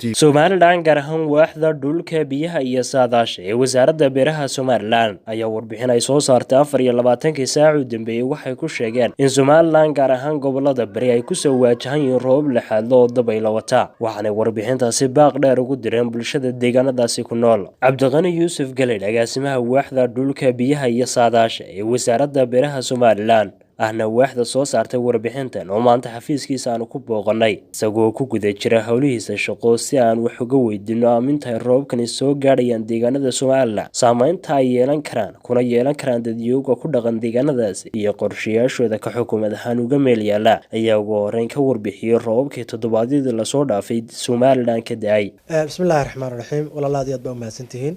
Somalilan, gaar ahaan waaxda dhulka, biyaha iyo saadaasha ee wasaaradda beeraha Somalilan, ayaa warbixin ay soo saartay 24kii saac u dambeeyey waxay ku sheegeen in Somalilan, gaar ahaan gobolada bari, ay kusoo waajahan yihiin roobab lixaadlo oo dabaylo wata. Waxaanay warbixintaasi baaq dheer ugu direen bulshada deegaanadaasi ku nool. Cabdiqani Yuusuf Galeydh, agaasimaha waaxda dhulka, biyaha iyo saadaasha ee wasaaradda beeraha Somalilan, ahna waaxda soo saartay warbixintan, oo maanta xafiiskiisa aanu ku booqanay isagoo ku guda jira howlihiisa shaqo si aan wax uga weydiino aaminta ay roobabkani soo gaadhayaan deegaanada Somalilan, saameynta ay yeelan karaan kuna yeelan karaan dadyooga ku dhaqan deegaanadaasi iyo qorshayaashooda ka xukuumad ahaan uga meel yaala, ayaa ugu horeyn ka warbixiyey roobabkii toddobaadyadii lasoo dhaafay Somalilan ka da-ay. Bismillahi raxmaan raxiim. Walaala, aad iyo aad baa umahadsantihiin.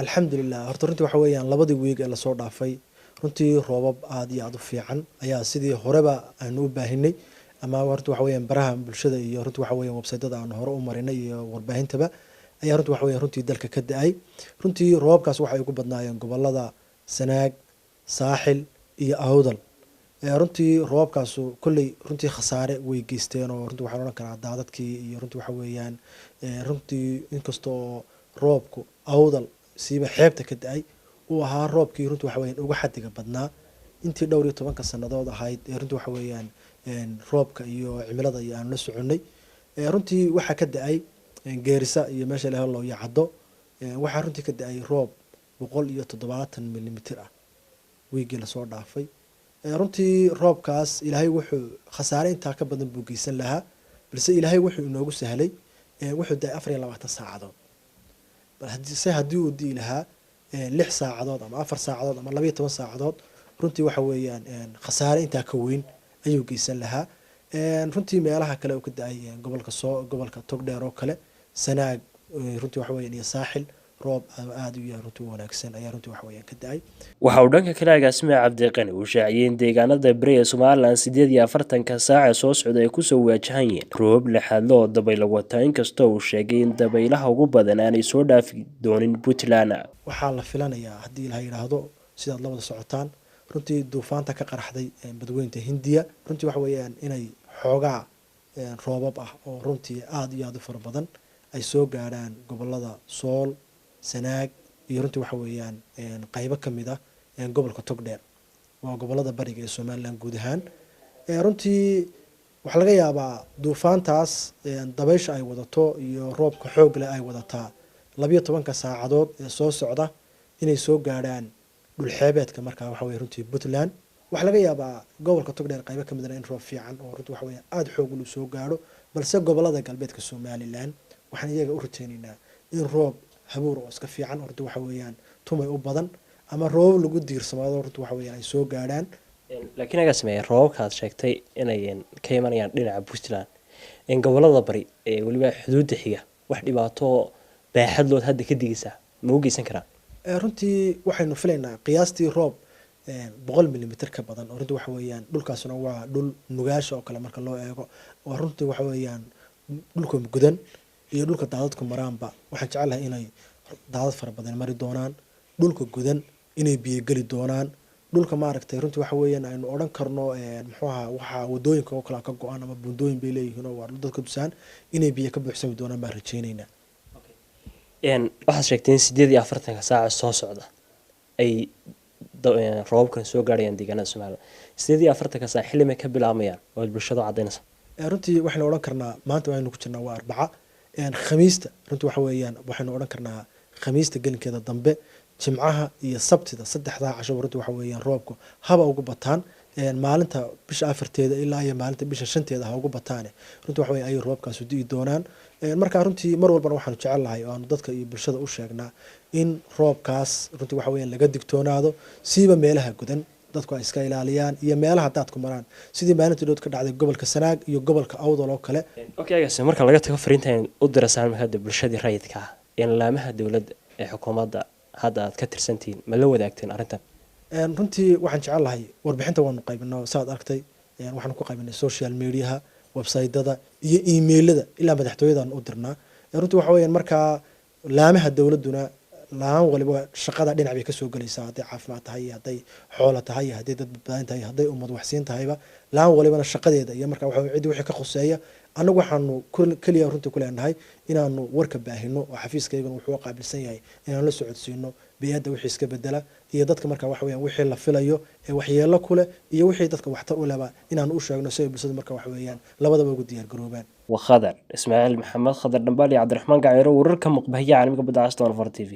Alxamdulilah, horta runtii waxa weeyaan labadii wiig ee lasoo dhaafay runtii roobab aada iyo aada u fiican ayaa sidii horeba aanu u baahinay, ama horta waxa weeyaan baraha bulshada iyo runtii waxa weeyaan websaytada aanu hore u marinay iyo warbaahintaba ayaa runtii waxa weeyaan runtii dalka ka da-ay. Runtii roobabkaas waxay ugu badnaayeen gobolada Sanaag, Saaxil iyo Awdal. Runtii roobabkaasu kolley runtii khasaare way geysteen, oo runtii waxaan odhan karaa daadadkii iyo runtii waxa weeyaan runtii inkasta oo roobku Awdal siiba xeebta ka da-ay uu ahaa roobkii runtii waxa weeyaan uga xadiga badnaa intii dhowr iyo tobanka sanadood ahayd ee runtii waxa weeyaan roobka iyo cimilada iyo aanu la soconay. Runtii waxaa ka da-ay Geerisa iyo meesha la helo iyo Caddo, waxaa runtii ka da-ay roob 170 milimitir ah wiigii lasoo dhaafay. Runtii roobkaas Ilaahay wuxuu khasaare intaa ka badan buu geysan lahaa, balse Ilaahay wuxuu inoogu sahlay, wuxuu da-ay 24 saacadood. Se haddii uu di'i lahaa 6 saacadood ama 4 saacadood ama 12 saacadood, runtii waxa weeyaan khasaare intaa ka weyn ayuu geysan lahaa. Runtii meelaha kale uu ka da-ay gobolka soo gobolka Togdheer oo kale, Sanaag, runtii waxa weeyaan iyo Saaxil, roob aada u yahay runtii wanaagsan ayaa runtii waxa weeyaan ka da-ay. Waxa uu dhanka kale agaasimiha Cabdiqani uu shaaciyey in deegaanada beri ee Somalilan 48ka saace soo socda ay kusoo waajahan yihiin roobab lixaadlo oo dabaylo wataa, inkastoo uu sheegay in dabaylaha ugu badan aanay soo dhaafi doonin Puntland. Waxaa la filanayaa haddii Ilaha yidhaahdo, sidaad la wada socotaan, runtii duufaanta ka qaraxday badweynta Hindiya runtii waxa weeyaan inay xoogaa roobab ah oo runtii aada iyo aada u fara badan ay soo gaadhaan gobolada Sool, Sanaag iyo runtii waxa weeyaan qaybo ka mid ah gobolka Togdheer, waa gobolada bariga ee Somalilan guud ahaan. Runtii waxaa laga yaabaa duufaantaas dabaysha ay wadato iyo roobka xoog leh ay wadataa 12ka saacadood ee soo socda inay soo gaadhaan dhulxeebeedka markaa waxa weye runtii Puntland. Waxaa laga yaabaa gobolka Togdheer qaybo ka midna in roob fiican oo runtii waxa weya aada xoog ulu soo gaadho, balse gobolada galbeedka Somalilan waxaan iyaga u rajeyneynaa in roob habuur oo iska fiican oo runtii waxa weeyaan tumay u badan ama roobab lagu diirsamaado runtii waxa weeyaan ay soo gaadhaan. Laakiin agaasime, roobabka aad sheegtay inay ka imanayaan dhinaca Puntland, in gobolada bari ee weliba xuduudda xiga wax dhibaato baaxadlood hadda ka digaysaa ma u geysan karaan? Runtii waxaynu filaynaa qiyaastii roob 100 milimitir ka badan, oo runtii waxa weeyaan dhulkaasuna waa dhul nugaasha oo kale marka loo eego, waa runtii waxa weeyaan dhulka gudan iyo dhulka daadadku maraanba. Waxaan jecelahay inay daadad fara badan mari doonaan, dhulka gudan inay biyo geli doonaan, dhulka maaragtay runtii waxa weeyaan aynu odhan karno muxuu ahaa waxaa wadooyinka oo kale ka go-an ama buundooyin bay leeyihiin oo waa dhul dadka dusaan inay biyo ka buuxsami doonaan baan rajeyneynaa. Waxaad sheegtay in 48ka saaca soo socda ay roobabkan soo gaadhayaan deegaanada Somalilan. 48ka saac xilli may ka bilaabmayaan oo aad bulshada u cadaynaysa? Runtii waxaynu odhan karnaa maanta waxaynu ku jirnaa waa Arbaca, Khamiista runtii waxa weeyaan waxaynu odhan karnaa Khamiista gelinkeeda dambe, Jimcaha iyo Sabtida, saddexdaa cashoba runtii waxa weeyaan roobku haba ugu bataan. Maalinta bisha 4teeda ilaa iyo maalinta bisha 5teeda ha ugu bataane, runtii waxa weya ayay roobkaasu di'i doonaan. Marka runtii mar walbana waxaanu jecel lahay oo aanu dadka iyo bulshada u sheegnaa in roobkaas runtii waxa weeyaan laga digtoonaado, siiba meelaha gudan dadku ay iska ilaaliyaan iyo meelaha daadku maraan, sidii maalintii dhood ka dhacday gobolka Sanaag iyo gobolka Awdal oo kale. Okay agaasi, marka laga tago fariinta u dirasaan hadda bulshadii rayidka ah, laamaha dowladda ee xukuumadda hadda aad ka tirsantihiin ma la wadaagteen arrintan? Runtii waxaan jecel lahay warbixinta waanu qaybino, saaad aragtay waxaanu ku qaybinay social mediaha, websaytada iyo emailada, ilaa madaxtooyadan u dirnaa. Runtii waxa weeyaan markaa laamaha dowladduna laan waliba shaqada dhinac bay kasoo gelaysaa, hadday caafimaad tahay iyo hadday xoolo tahay iyo hadday dad badbaadin tahay iyo hadday ummad waxsiin tahayba, laan walibana shaqadeeda iyo marka waxa ciddi wixii ka khuseeya Annagu waxaanu keliya runtii ku leenahay inaanu warka baahino, oo xafiiskayguna wuxuu qaabilsan yahay inaanu la socodsiino biyadda wixii iska bedela iyo dadka marka waxa weeyaan wixii la filayo ee waxyeelo ku leh iyo wixii dadka waxtar u leba inaanu u sheegno, si ay bulshada marka waxa weeyaan labadaba ugu diyaar garoobaan. Waa Khadar Ismaaciil Maxamed, Khadar Dhambaal iyo Cabdiraxmaan Gaciro, wararka muqbahiya caalamiga badda Castan 4 TV.